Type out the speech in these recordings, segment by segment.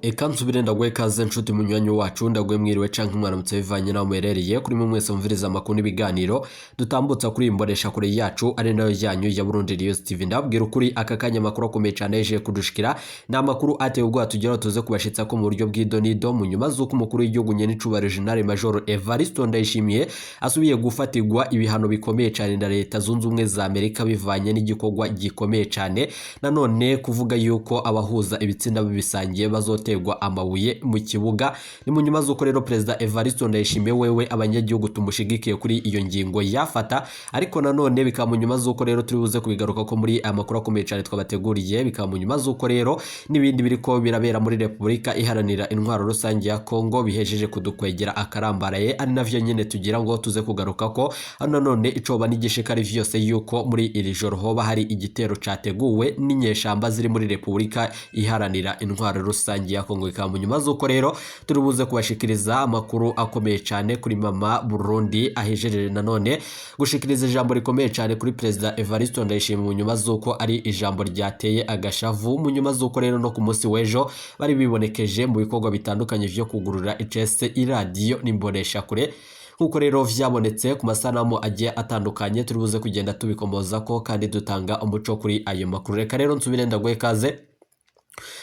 Eka nsubire ndaguhe ikaze nshuti munywanyi wacu, ndaguhe mwiriwe canke mwaramutse bivanye naho muherereye. Kuri mwe mwese mumviriza amakuru n'ibiganiro dutambutsa kuri iyi mboneshakure yacu ari nayo yanyu ya Burundi News TV. Ndababwira ukuri, aka kanya amakuru akomeye cane yaje kudushikira ni amakuru ateye ubwoba, tugeraho tuze kubashitsa ko mu buryo bw'idonido mu nyuma z'uko umukuru w'igihugu nyenicubahiro General Major Evariste Ndayishimiye asubiye gufatirwa ibihano bikomeye cane na Leta Zunze Ubumwe za Amerika bivanye n'igikorwa gikomeye cane, nanone kuvuga yuko abahuza ibitsina babisangiye bazoterwa amabuye mu kibuga. Ni mu nyuma z'uko rero Perezida Evariste Ndayishimiye wewe abanyagihugu tumushigikiye kuri iyo ngingo yafata, ariko nanone bikaba mu nyuma z'uko rero turi buze kubigaruka ko muri aya makuru akomeye cyane twabateguriye. Bikaba mu nyuma z'uko rero n'ibindi biriko birabera muri Repubulika Iharanira Intwaro Rusange ya Kongo bihejeje kudukwegera akarambaraye, ari navyo nyene tugira ngo tuze kugaruka ko hano. Nanone icoba n'igishikari vyose yuko muri iri joro hoba hari igitero categuwe n'inyeshamba ziri muri Repubulika Iharanira Intwaro Rusange ya Kongo. Bikaba mu nyuma z'uko rero turi buze kubashikiriza amakuru akomeye cyane kuri Mama Burundi ahejeje nanone gushikiriza ijambo rikomeye cyane kuri Perezida Evariste Ndayishimiye, mu nyuma z'uko ari ijambo ryateye agashavu, mu nyuma z'uko rero no ku munsi w'ejo bari bibonekeje mu bikorwa bitandukanye vyo kugurura icese iradiyo n'imboneshakure, nk'uko rero vyabonetse ku masanamu agiye atandukanye. Turi buze kugenda tubikomoza ko kandi dutanga umuco kuri ayo makuru. Reka rero nsubire ndaguhe kaze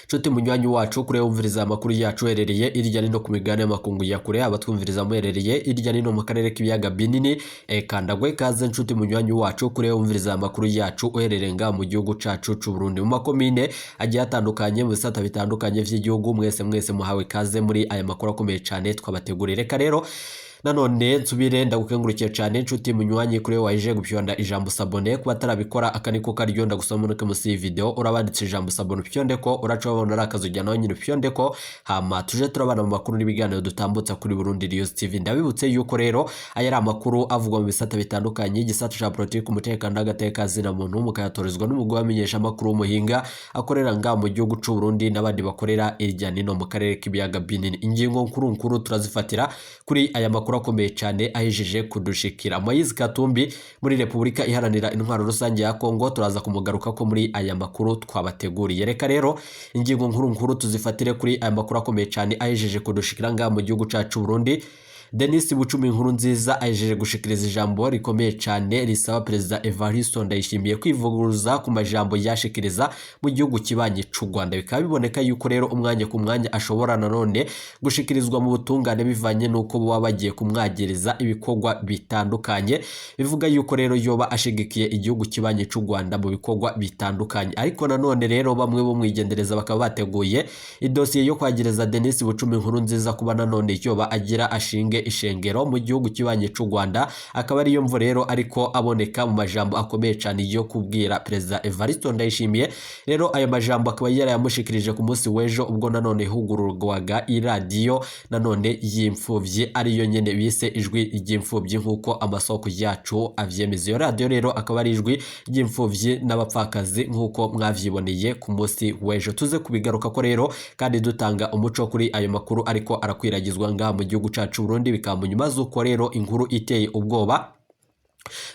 nshuti munywanyi wacu kure wumviriza amakuru yacu uherereye irya nino ku migabane y'amakungu ya kure, abatwumviriza muherereye irya nino mu karere k'ibiyaga binini. Eka ndaguhe kaze nshuti munywanyi wacu kure wumviriza amakuru yacu uherereye ngaha mu gihugu cacu c'u Burundi, mu makomine agiye atandukanye, mu bisata bitandukanye vy'igihugu. Mwese mwese muhawe kaze muri aya makuru akomeye cane twabateguriye. Reka rero nanone nsubire ndagukengurukiye cyane nshuti munywanyi kuri waje gupyonda ijambo s'abonner. Kuba atarabikora, aka niko karyo ndagusaba munuke musi iyi video urabanditse ijambo s'abonner, upyonde ko uraca wabona ari akazu ujya nawe nyine upyonde ko, hama tuje turabana mu makuru n'ibiganiro dutambutsa kuri Burundi News TV. Ndabibutse yuko rero aya ari amakuru avugwa mu bisata bitandukanye, igisata ca politiki, umutekano n'agateka zina muntu, mukayatorezwa n'umugwi wamenyesha amakuru w'umuhinga akorera ngaha mu gihugu c'u Burundi n'abandi bakorera irya nino mu karere k'ibiyaga binini. Ingingo nkuru nkuru turazifatira kuri aya makuru akomeye cyane ahejeje kudushikira. Moise Katumbi muri Repubulika Iharanira Intwaro Rusange ya Kongo turaza kumugaruka ko muri aya makuru twabateguriye. Reka rero ingingo nkuru nkuru tuzifatire kuri aya makuru akomeye cyane ahejeje kudushikira ngaha mu gihugu cacu Burundi. Denis Bucumi inkuru nziza ahejeje gushikiriza ijambo rikomeye cyane risaba Perezida Evariste Ndayishimiye kwivuguruza ku majambo yashikiriza mu gihugu kibanyi c'u Rwanda. Bikaba biboneka yuko rero umwanya ku mwanya ashobora nanone gushikirizwa mu butungane bivanye n'uko baba bagiye kumwagiriza ibikorwa bitandukanye, bivuga yuko rero yoba ashigikiye igihugu kibanyi c'u Rwanda mu bikorwa bitandukanye. Ariko nanone rero bamwe bo mwigendereza bakaba bateguye idosiye yo kwagiriza Denis Bucumi inkuru nziza kuba nanone yoba agira ashinge ishengero mu gihugu kibanyi c'u Rwanda, akaba ariyo mvo rero ariko aboneka mu majambo akomeye cyane yo kubwira Perezida Evariste Ndayishimiye. Rero ayo majambo akaba yarayamushikirije ku munsi w'ejo ubwo nanone hugururwaga iradiyo nanone y'imfuvyi, ariyo nyene bise Ijwi ry'Imfuvyi, nk'uko amasoko yacu avyemeza. Iyo radiyo rero akaba ari Ijwi ry'Imfuvyi n'Abapfakazi, nk'uko mwavyiboneye ku munsi w'ejo. Tuze kubigaruka ko rero kandi dutanga umuco kuri ayo makuru ariko arakwiragizwa ngaha mu gihugu cacu Burundi. Bikaba mu nyuma z'uko rero inkuru iteye ubwoba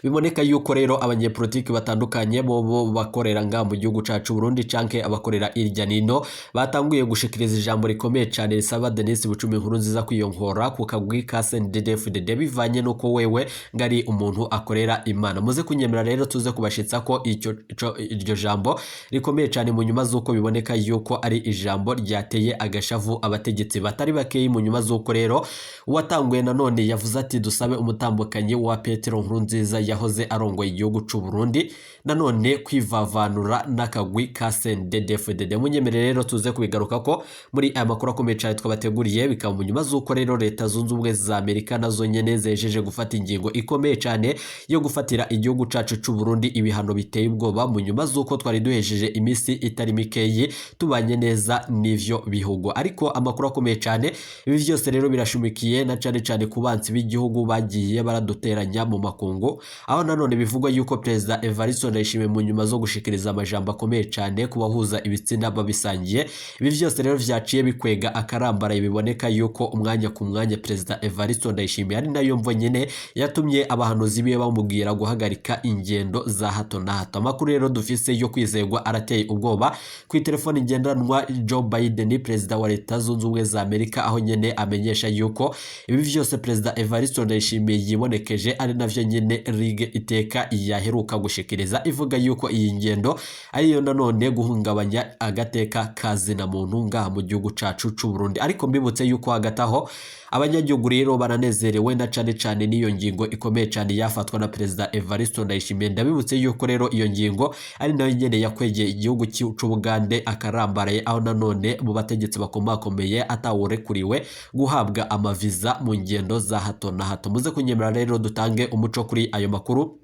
biboneka yuko rero abanyepolitiki batandukanye bobo bakorera ngaha mu gihugu cacu Burundi canke abakorera irya nino batanguye gushikiriza ijambo rikomeye cane risaba Denis Bucumi inkuru nziza kwiyongora ku kagwi ka CNDD-FDD bivanye nuko wewe ngari umuntu akorera Imana. Muze kunyemera rero tuze kubashitsa ko icyo iryo jambo rikomeye cane mu nyuma z'uko biboneka yuko ari ijambo ryateye agashavu abategetsi batari bakeyi, mu nyuma z'uko rero uwatanguye nanone yavuze ati: "Dusabe umutambukanyi wa Petero Nkurunziza yahoze arongoye igihugu c'u Burundi nanone kwivavanura n'akagwi ka CNDD-FDD." Munyemere rero tuze kubigaruka ko muri aya makuru akomeye cyane twabateguriye. Bikaba mu nyuma z'uko rero Leta Zunze Ubumwe za Amerika nazo nyene zejeje gufata ingingo ikomeye cyane yo gufatira igihugu cacu c'u Burundi ibihano biteye ubwoba, mu nyuma z'uko twari duhejeje iminsi itari mikeyi tubanye neza n'ivyo bihugu. Ariko amakuru akomeye cyane, ibi vyose rero birashumikiye na cane cane ku bansi b'igihugu bagiye baraduteranya mu makungu. gihugu, aho nanone bivugwa yuko Perezida Evariste Ndayishimiye mu nyuma zo gushikiriza amajambo akomeye cane ku bahuza ibitsina babisangiye, ibi vyose rero vyaciye bikwega akarambaraye. Biboneka yuko umwanya ku mwanya Perezida Evariste Ndayishimiye, ari nayo mvo nyene yatumye abahanuzi biwe bamubwira guhagarika ingendo za hato na hato. Amakuru rero dufise yo kwizegwa arateye ubwoba. Ku telefone ngendanwa, Joe Biden, perezida wa Leta Zunze Ubumwe za Amerika, aho nyene amenyesha yuko ibi vyose Perezida Evariste Ndayishimiye yibonekeje ari navyo nyene Ligue Iteka yaheruka gushikiriza, ivuga yuko iyi ngendo ariyo nanone guhungabanya agateka kazina muntu ngaha mu gihugu cacu c'u Burundi. Ariko mbibutse yuko hagati aho abanyagihugu rero baranezerewe na cane cane n'iyo ngingo ikomeye cane yafatwa na Perezida Evariste Ndayishimiye. Ndabibutse yuko rero iyo ngingo ari nayo nyene yakwegeye igihugu c'Ubugande akarambaraye, aho nanone mu bategetsi bakomakomeye atawurekuriwe guhabwa amaviza mu ngendo za hato na hato. Muze kunyemera rero dutange umuco kuri ayo makuru.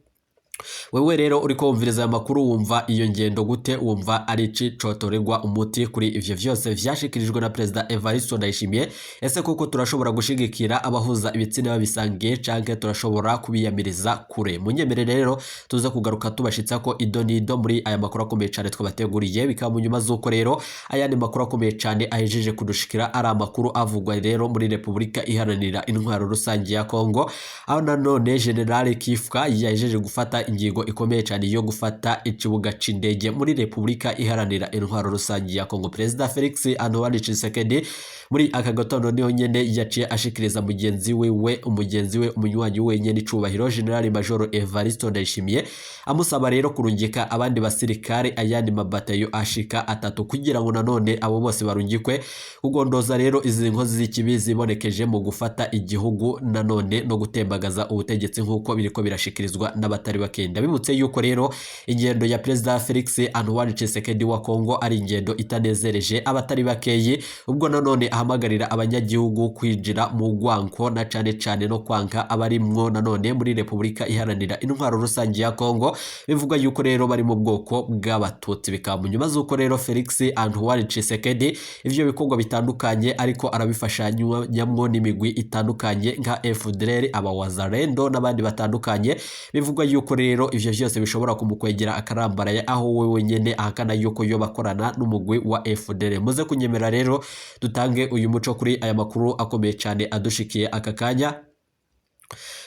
Wewe rero uriko wumviriza aya makuru, wumva iyo ngendo gute? Wumva ari iki cotorerwa umuti kuri ivyo vyose vyashikirijwe na Perezida Evariste Ndayishimiye? Ese koko turashobora gushigikira abahuza ibitsina babisangiye, canke turashobora kubiyamiriza kure? Munyemere rero tuze kugaruka tubashitsa ko ido nido muri aya makuru akomeye cane twabateguriye. Bikaba mu nyuma z'uko rero ayandi makuru akomeye cane ahejeje kudushikira ari amakuru avugwa rero muri Repubulika Iharanira Intwaro Rusange ya Kongo, aho nanone General Kifka yahejeje gufata ingingo ikomeye cyane yo gufata ikibuga c'indege muri Repubulika Iharanira Intwaro Rusange ya Kongo. Perezida Felix Antoine Tshisekedi muri aka gatondo niho nyene yaciye ashikiriza mugenzi we, umugenzi we, umunywanyi we nyene icubahiro General Major Evariste Ndayishimiye, amusaba rero kurungika abandi basirikare, ayandi mabatayo ashika atatu, kugira ngo nanone abo bose barungikwe kugondoza rero izi nkozi z'ikibi zibonekeje mu gufata igihugu nanone no gutembagaza ubutegetsi, nk'uko biriko birashikirizwa n'abatari bake. Ndabibutse yuko rero ingendo ya Perezida Felix Antoine Tshisekedi wa Kongo ari ingendo itanezereje abatari bakeyi, ubwo nanone ahamagarira abanyagihugu kwinjira mu gwanko na cane cane no kwanka abarimwo nanone muri Repubulika Iharanira Intwaro Rusange ya Kongo, bivuga yuko rero bari mu bwoko bw'Abatutsi. Bikaba mu nyuma z'uko rero Felix Antoine Tshisekedi ivyo bikorwa bitandukanye ariko arabifashanyamwo n'imigwi itandukanye nka FDLR, abawazalendo n'abandi batandukanye. Bivugwa yuko rero ivyo vyose bishobora kumukwegera akarambaraye, aho we wenyene ahakana yuko yo bakorana n'umugwi wa FDLR. Muze kunyemera rero dutange uyu muco kuri aya makuru akomeye cyane adushikiye aka kanya.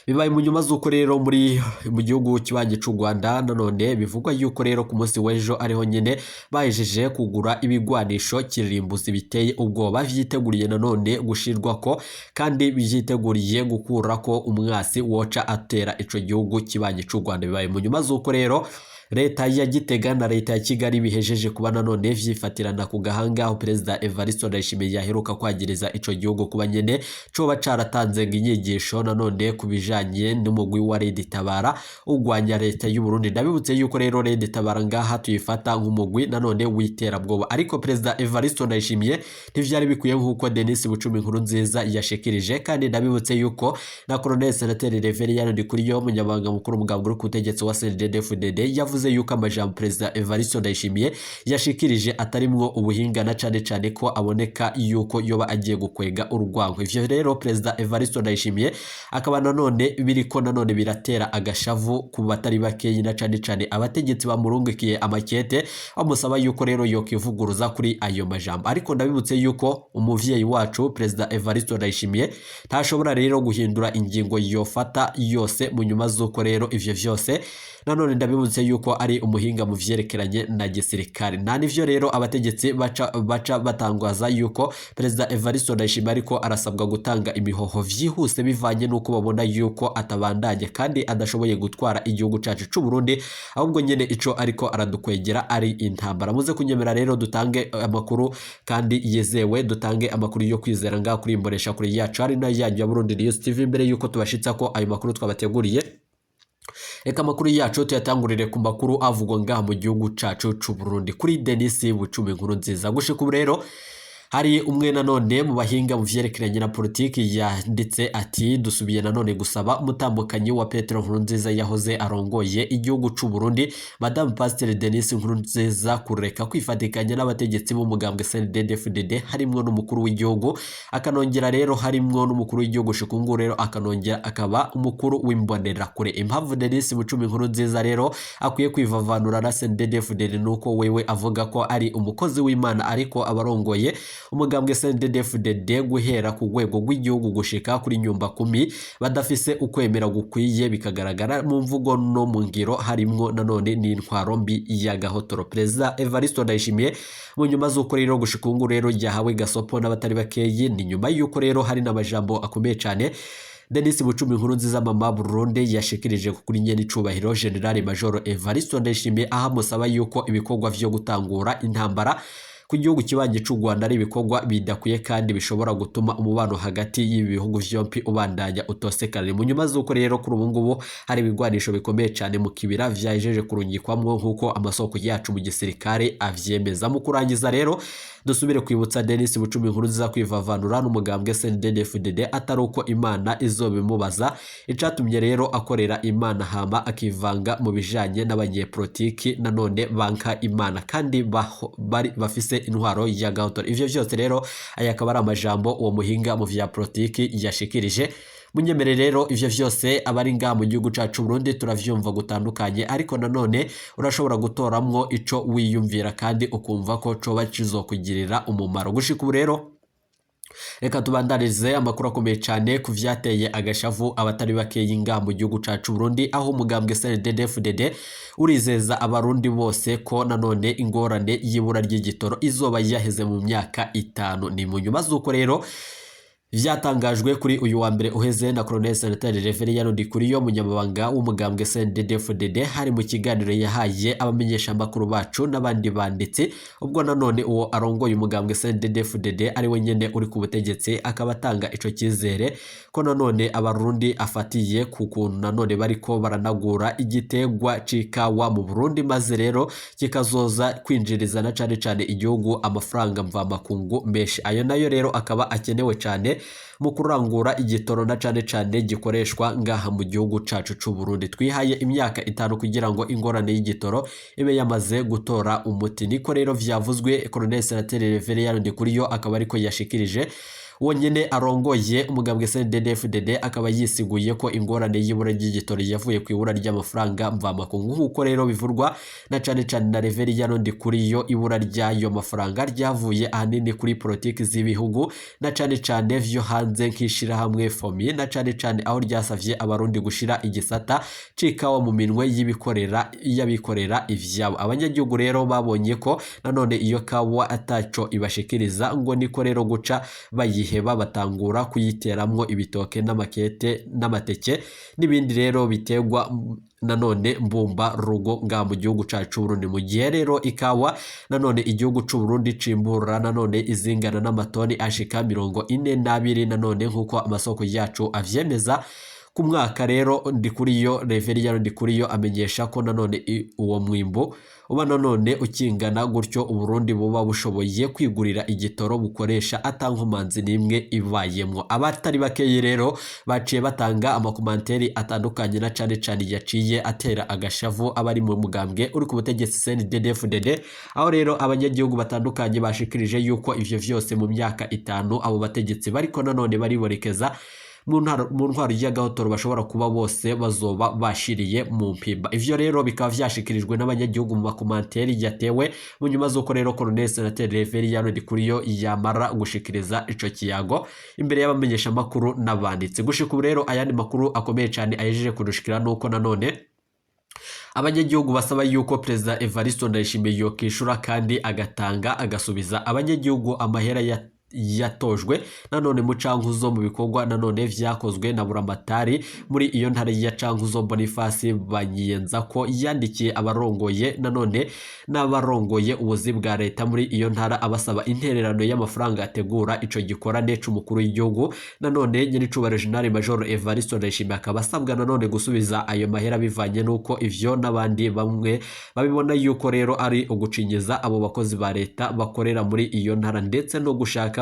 Bibaye mu nyuma z'uko rero muri mu gihugu kibanyi c'u Rwanda nanone bivugwa yuko rero ku munsi w'ejo ariho nyene bahejeje kugura ibigwanisho kirimbuzi biteye ubwoba, vyiteguriye nanone gushirwako kandi vyiteguriye gukurako umwasi woca atera ico gihugu kibanyi c'u Rwanda. Bibaye mu nyuma z'uko rero leta ya Gitega na leta ya Kigali bihejeje kuba nanone vyifatirana ku gahanga, aho Perezida Evariste Ndayishimiye yaheruka kwagiriza ico gihugu kuba nyene coba caratanze inyigisho nanone ku bijanye n'umugwi wa Red Tabara ugwanya leta y'u Burundi. Ndabibutse yuko rero Red Tabara ngaha tuyifata nk'umugwi nanone w'iterabwoba, ariko Perezida Evariste Ndayishimiye ntivyari bikwiye, nk'uko Denis Bucumi Nkurunziza yashikirije. Kandi ndabibutse yuko na Colonel Senateri Reverien Ndikuriyo, umunyamabanga mukuru umugambwe uri ku butegetsi wa CNDD-FDD, yavuze yuko amajambo Perezida Evariste Ndayishimiye yashikirije atarimwo ubuhinga, na cane cane ko aboneka yuko yoba agiye gukwega urwango. Ivyo rero Perezida Evariste Ndayishimiye akaba nanone biriko nanone biratera agashavu ku batari bakeyi, na cane cane abategetsi bamurungikiye amakete bamusaba yuko rero yokivuguruza kuri ayo majambo. Ariko ndabibutse yuko umuvyeyi wacu Perezida Evariste Ndayishimiye ntashobora rero guhindura ingingo yofata yose mu nyuma z'uko rero ivyo vyose nanone ndabibutse yuko ari umuhinga mu vyerekeranye na gisirikare. Nta nivyo rero abategetsi baca batangaza yuko Perezida Evariste Ndayishimiye ariko arasabwa gutanga imihoho vyihuse, bivanye n'uko babona yuko atabandanye kandi adashoboye gutwara igihugu cacu c'u Burundi, ahubwo nyene ico ariko aradukwegera ari intambara. Muze kunyemera rero dutange amakuru kandi yizewe, dutange amakuru yo kwizera ngaha kuri imbonesha kuri yacu ari nayo yanyu ya Burundi News TV. Mbere yuko tubashitsa ko ayo makuru twabateguriye, reka amakuru yacu tuyatangurire ku makuru avugwa ngaha mu gihugu cacu c'u Burundi kuri Denis Bucumi Nkurunziza. Gushika ubu rero Hari umwe nanone mu bahinga mu vyerekeranye na politiki yanditse ati: "Dusubiye nanone gusaba umutambukanyi wa Petero Nkurunziza yahoze arongoye igihugu c'u Burundi, Madame Pasteur Denis Nkurunziza, kureka kwifatikanya n'abategetsi b'umugambwe CNDD-FDD, harimwo n'umukuru w'igihugu, akanongera rero harimwo n'umukuru w'igihugu Shikungu, rero akanongera akaba umukuru w'Imbonerakure. Impamvu Denis Bucumi Nkurunziza rero akwiye kwivavanura na CNDD-FDD nuko wewe avuga ko ari umukozi w'Imana, ariko abarongoye umugambwe CNDD-FDD guhera ku rwego rw'igihugu gushika kuri nyumba kumi badafise ukwemera gukwiye, bikagaragara mu mvugo no mu ngiro, harimwo nanone n'intwaro mbi y'agahotoro." Perezida Evariste Ndayishimiye, mu nyuma z'uko rero gushika ubu rero yahawe gasopo n'abatari bakeyi, ni nyuma y'uko rero hari n'amajambo akomeye cyane Denis Bucumi Nkurunziza Mama Burundi yashikirije kuri nyene icubahiro General Major Evariste Ndayishimiye, aho amusaba yuko ibikorwa vyo gutangura intambara ku gihugu kibanyi c'u Rwanda ari ibikorwa bidakwiye kandi bishobora gutuma umubano hagati y'ibi bihugu vyompi ubandanya utosekana. Mu nyuma z'uko rero kuri ubu ngubu hari ibigwanisho bikomeye cyane mu Kibira vyajeje kurungikwamwo, nk'uko amasoko yacu mu gisirikare avyemeza. Mu kurangiza rero, dusubire kwibutsa Denis Bucumi Nkurunziza kwivavanura n'umugambwe CNDD-FDD, atari uko Imana izobimubaza icatumye rero akorera Imana hama akivanga mu bijanye n'abanyepolitiki nanone banka Imana kandi bari bafise intwaro ya gahotora. Ivyo vyose rero, aya akaba ari amajambo uwo muhinga mu vya politiki yashikirije. Munyemere rero, ivyo vyose abari ngaha mu gihugu cacu Burundi turavyumva gutandukanye, ariko nanone urashobora gutoramwo ico wiyumvira kandi ukumva ko coba kizokugirira umumaro. Gushika ubu rero, reka tubandarize amakuru akomeye cyane ku vyateye agashavu abatari bakeyi ngaha mu gihugu cacu Burundi, aho umugambwe CNDD-FDD urizeza Abarundi bose ko nanone ingorane y'ibura ry'igitoro izoba yaheze mu myaka 5. Ni mu nyuma z'uko rero vyatangajwe kuri uyu wa mbere uheze na Colonel Senateri Reverien Ndikuriyo, umunyamabanga w'umugambwe CNDD-FDD. Hari mu kiganiro yahaye abamenyeshamakuru bacu n'abandi banditsi, ubwo nanone uwo arongoye umugambwe CNDD-FDD ari we nyene uri ku butegetsi, akaba atanga ico cyizere ko nanone Abarundi afatiye ku kuntu nanone bariko baranagura igitegwa c'ikawa mu Burundi, maze rero kikazoza kwinjiriza na cane cane igihugu amafaranga mvamakungu menshi. Ayo nayo rero akaba akenewe cane mu kurangura igitoro na cane cane gikoreshwa ngaha mu gihugu cacu c'u Burundi. "Twihaye imyaka 5 kugira ngo ingorane y'igitoro ibe yamaze gutora umuti," niko rero vyavuzwe. Colonel Senateri Reverien Ndikuriyo akaba ariko yashikirije. Uwo nyene arongoye umugambwe CNDD-FDD akaba yisiguye ko ingorane y'ibura ry'igitoro yavuye ku ibura ry'amafaranga mvamakungu, nk'uko rero bivurwa na cane cane na Reverien Ndikuriyo. Ibura ry'ayo mafaranga ryavuye ahanini kuri politiki z'ibihugu na cane cane vyo hanze, nk'ishirahamwe FMI, na cane cane aho ryasavye Abarundi gushira igisata c'ikawa mu minwe y'ibikorera y'abikorera ivyabo. Abanyagihugu rero babonye ko nanone iyo kawa ataco ibashikiriza, ngo niko rero guca bayiheba, batangura kuyiteramwo ibitoke n'amakete n'amateke n'ibindi rero biterwa nanone mbumba rugo nga mu gihugu cacu Burundi. Mu gihe rero ikawa nanone igihugu c'u Burundi cimbura nanone izingana n'amatoni ashika 42, nanone nk'uko amasoko yacu avyemeza, ku mwaka. Rero Ndikuriyo, Reverien Ndikuriyo, amenyesha ko nanone uwo mwimbo uba nanone ukingana gutyo, Uburundi buba bushoboye kwigurira igitoro bukoresha atankomanzi n'imwe ibayemwo. Abatari bakeyi rero baciye batanga amakomanteri atandukanye, na cane cane yaciye atera agashavu abari mu mugambwe uri ku butegetsi CNDD-FDD, aho rero abanyagihugu batandukanye bashikirije yuko ivyo vyose mu myaka 5 abo bategetsi bariko nanone baribonekeza mu ntwaro y'agahotoro bashobora kuba bose bazoba bashiriye mu mpimba. Ivyo rero bikaba vyashikirijwe n'abanyagihugu mu makomanteri yatewe mu nyuma z'uko rero Colonel Senateri Reverien Ndikuriyo yamara gushikiriza ico kiyago imbere y'abamenyeshamakuru n'abanditsi. Gushika ubu rero, ayandi makuru akomeye cane ayejeje kudushikira nuko nanone abanyagihugu basaba yuko Perezida Evariste Ndayishimiye yokishura kandi agatanga agasubiza abanyagihugu amahera ya Yatojwe nanone mu Cankuzo mu bikorwa nanone vyakozwe na Buramatari muri iyo ntara ya Cankuzo, Boniface Banyiyenza, ko yandikiye abarongoye nanone n'abarongoye ubuzi bwa leta muri iyo ntara, abasaba intererano y'amafaranga ategura ico gikorane c'umukuru w'igihugu. Nanone nyiricubahiro General Major Evariste Ndayishimiye akaba asabwa nanone gusubiza ayo mahera, bivanye n'uko ivyo n'abandi bamwe babibona yuko rero ari ugucinyiza abo bakozi ba leta bakorera muri iyo ntara, ndetse no gushaka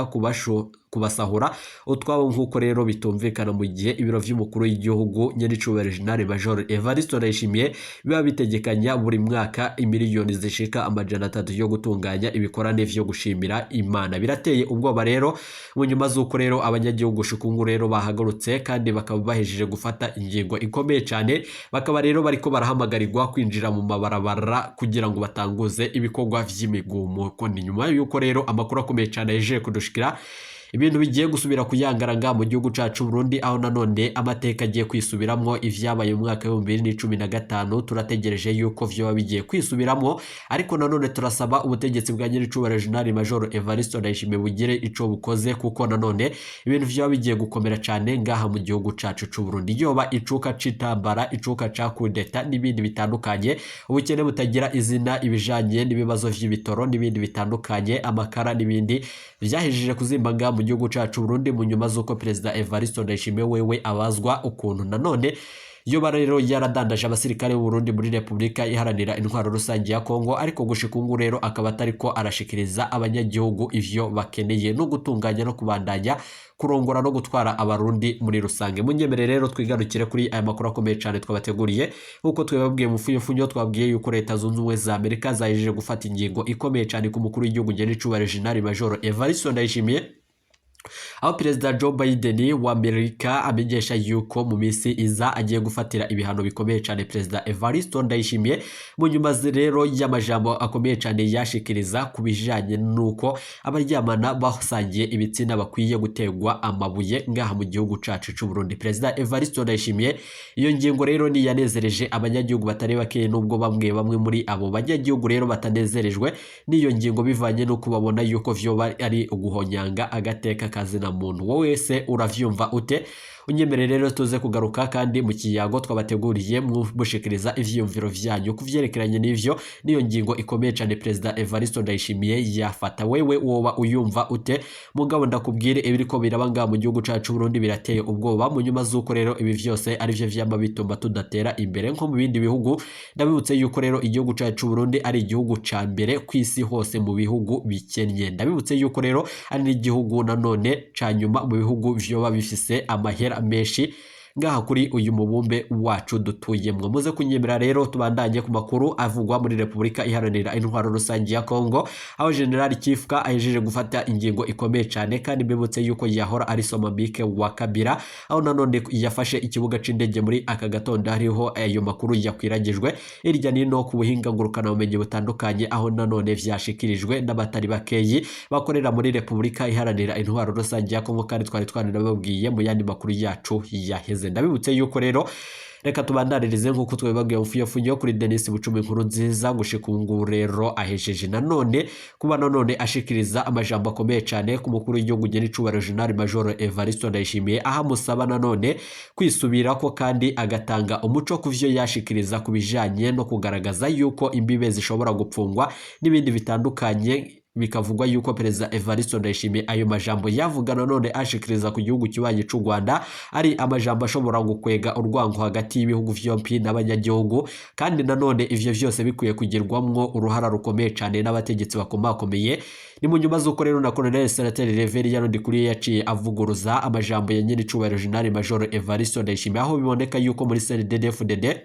kubasahura utwabo, nk'uko rero bitumvikana mu gihe ibiro vy'umukuru w'igihugu nyiricubahiro General Major Evariste Ndayishimiye biba bitegekanya buri mwaka imiliyoni zishika 300 yo gutunganya ibikorane vyo gushimira Imana. Birateye ubwoba rero mu nyuma z'uko rero abanyagihugu shukungu rero bahagurutse, kandi bakaba bahejeje gufata ingingo ikomeye cyane, bakaba rero bariko barahamagarirwa kwinjira mu mabarabara kugira ngo batanguze ibikorwa vy'imigumuko. Ni nyuma y'uko rero amakuru akomeye cyane yaje kudushikira, ibintu bigiye gusubira kuyangaranga mu gihugu cacu Burundi, aho nanone amateka agiye kwisubiramwo. Ivyabaye mu mwaka wa 2015 turategereje yuko vyoba bigiye kwisubiramwo, ariko nanone turasaba ubutegetsi bwa nyiricubahiro General Major Evariste Ndayishimiye bugire ico bukoze, kuko nanone ibintu vyoba bigiye gukomera cane ngaha mu gihugu cacu c'u Burundi. Yoba icuka c'intambara, icuka ca kudeta n'ibindi bitandukanye, ubukene butagira izina, ibijanye n'ibibazo vy'ibitoro n'ibindi bitandukanye, amakara n'ibindi vyahejeje kuzimba ngaha mu gihugu cacu Burundi, mu nyuma z'uko Perezida Evariste Ndayishimiye wewe abazwa ukuntu nanone yoba rero yaradandaje abasirikare b'u Burundi muri Repubulika Iharanira Intwaro Rusange ya Kongo, ariko gushika ubu rero akaba atariko arashikiriza abanyagihugu ivyo bakeneye no gutunganya no kubandanya kurongora no gutwara Abarundi muri rusange. Munyemere rero twigarukire kuri aya makuru akomeye cyane twabateguriye. Nk'uko twababwiye mu funyofunyo, twabwiye yuko Leta Zunze Ubumwe za Amerika zahejeje gufata ingingo ikomeye cyane ku mukuru w'igihugu nyiricubahiro General Major Evariste Ndayishimiye, aho Perezida Joe Biden wa Amerika amenyesha yuko mu minsi iza agiye gufatira ibihano bikomeye cyane Perezida Evariste Ndayishimiye, mu nyuma rero y'amajambo akomeye cyane yashikiriza ku bijanye n'uko abaryamana basangiye ibitsina bakwiye gutegwa amabuye ngaha mu gihugu cacu c'u Burundi. Perezida Evariste Ndayishimiye, iyo ngingo rero ni yanezereje abanyagihugu batari bake, nubwo bamwe bamwe muri abo banyagihugu rero batanezerejwe n'iyo ngingo, bivanye n'uko babona yuko vyoba ari uguhonyanga agateka kazina muntu. Wowe wese uravyumva ute? Unyemere rero tuze kugaruka kandi mu kiyago twabateguriye, mushikiriza ivyiyumviro vyanyu ku vyerekeranye n'ivyo, n'iyo ngingo ikomeye cyane Perezida Evariste Ndayishimiye yafata. Wewe woba uyumva ute? Mugabo ndakubwire, ibiriko biraba ngaha mu gihugu cacu Burundi birateye ubwoba, mu nyuma z'uko rero ibi vyose arivyo vyama bituma tudatera imbere nko mu bindi bihugu. Ndabibutse yuko rero igihugu cacu Burundi ari igihugu ca mbere ku isi hose mu bihugu bikennye. Ndabibutse yuko rero ari n'igihugu nanone ca nyuma mu bihugu vyoba bifise amahera menshi ngaha kuri uyu mubumbe wacu dutuyemwo. Muze kunyemera rero tubandanye ku makuru avugwa muri Repubulika Iharanira Intwaro Rusange ya Kongo, aho General Kifka ahejeje gufata ingingo ikomeye cyane, kandi mbibutse yuko yahora ari Somambike wa Kabila, aho nanone yafashe ikibuga c'indege muri aka gatondo. Hariho ayo makuru yakwiragijwe hirya nino ku buhinga ngurukana bumenyi butandukanye, aho nanone vyashikirijwe n'abatari bakeyi bakorera muri Repubulika Iharanira Intwaro Rusange ya Kongo, kandi twari twanababwiye mu yandi makuru yacu yaheze. Ndabibutse yuko rero reka tubandanirize nk'uko twabibabwiye mufuyofunyo kuri Denis Bucumi Inkuru Nziza. Gushika ubu ngubu rero ahejeje nanone kuba nanone ashikiriza amajambo akomeye cyane ku mukuru w'igihugu nyiricubahiro General Major Evariste Ndayishimiye, aho amusaba nanone kwisubirako kandi agatanga umuco ku vyo yashikiriza ku bijanye no kugaragaza yuko imbibe zishobora gupfungwa n'ibindi bitandukanye. Bikavugwa yuko Perezida Evariste Ndayishimiye ayo majambo yavuga nanone ashikiriza ku gihugu kibanyi c'u Rwanda ari amajambo ashobora gukwega urwango hagati y'ibihugu vyompi n'abanyagihugu, kandi nanone ivyo vyose bikwiye kugirwamwo uruhara rukomeye cane n'abategetsi bakomakomeye. Ni mu nyuma z'uko rero na Colonel Senateri Reverien Ndikuriye yaciye avuguruza amajambo ya nyiricubahiro General Major Evariste Ndayishimiye, aho biboneka yuko muri CNDD-FDD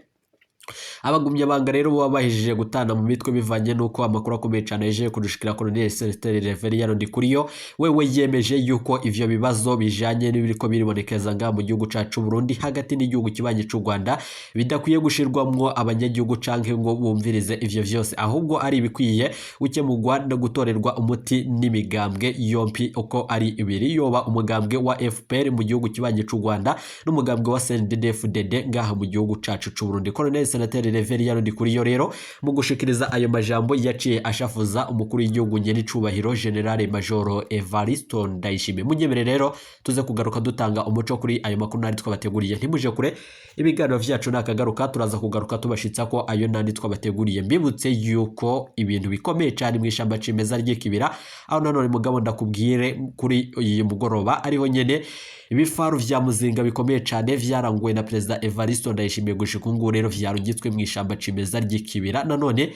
abagumyabanga rero baba bahejeje gutana mu mitwe, bivanye n'uko amakuru akomeye cyane yaje kudushikira. Colonel Celestin Reverien Ndikuriyo wewe yemeje yuko ivyo bibazo bijanye n'ibiriko biribonekeza ngaha mu gihugu cacu Burundi hagati n'igihugu kibanyi c'u Rwanda bidakwiye gushirwamwo abanyagihugu canke ngo bumvirize ivyo vyose, ahubwo ari ibikwiye gukemurwa no gutorerwa umuti n'imigambwe yompi uko ari ibiri, yoba umugambwe wa FPR mu gihugu kibanyi c'u Rwanda n'umugambwe wa CNDD-FDD ngaha mu gihugu cacu c'u Burundi. Colonel Senateri Reveriyano Ndikuriyo rero mu gushikiriza ayo majambo yaciye ashafuza umukuru w'igihugu nyenicubahiro General Major Evaristo Ndayishimiye. Munyemere rero tuze kugaruka dutanga umuco kuri ayo makuru nari twabateguriye. Ntimuje kure, ibiganiro vyacu nakagaruka, turaza kugaruka tubashitsa ko ayo nandi twabateguriye. Mbibutse yuko ibintu bikomeye cyane mu ishamba cimeza ry'ikibira, aho nanone mugabo ndakubwire kuri uyu mugoroba ariho nyene ibifaru vya muzinga bikomeye cyane vyaranguwe na Perezida Evaristo Ndayishimiye gushika ubu rero vyarungitswe mu ishamba cimeza ry'ikibira. Nanone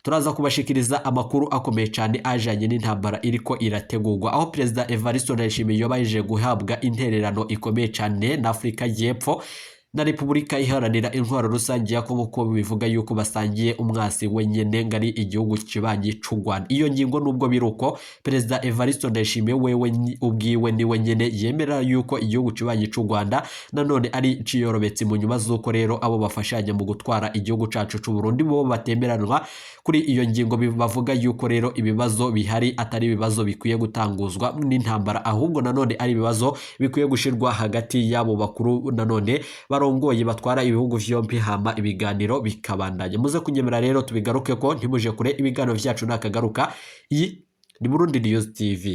turaza kubashikiriza amakuru akomeye cyane ajanye n'intambara iriko irategurwa, aho Perezida Evaristo Ndayishimiye yobaje guhabwa intererano ikomeye cyane na Afrika y'Epfo na Repubulika Iharanira Intwaro Rusange ya Kongo, ko bivuga yuko basangiye umwasi wenyene ngari igihugu kibanyi c'u Rwanda. Iyo ngingo nubwo biruko, Perezida Evaristo Ndayishimiye wewe ubwiwe niwe nyene yemera yuko igihugu kibanyi c'u Rwanda nanone ari ciyorobetse, mu nyuma z'uko rero abo bafashanya mu gutwara igihugu cacu c'u Burundi bo batemeranwa kuri iyo ngingo. Bavuga yuko rero ibibazo bihari atari ibibazo bikwiye gutanguzwa n'intambara, ahubwo nanone ari ibibazo bikwiye gushirwa hagati y'abo bakuru nanone barongoye batwara ibihugu vyompi, hama ibiganiro bikabandanya. Muze kunyemera rero tubigaruke ko, ntimuje kure, ibiganiro vyacu nakagaruka. Iyi ni Burundi News TV.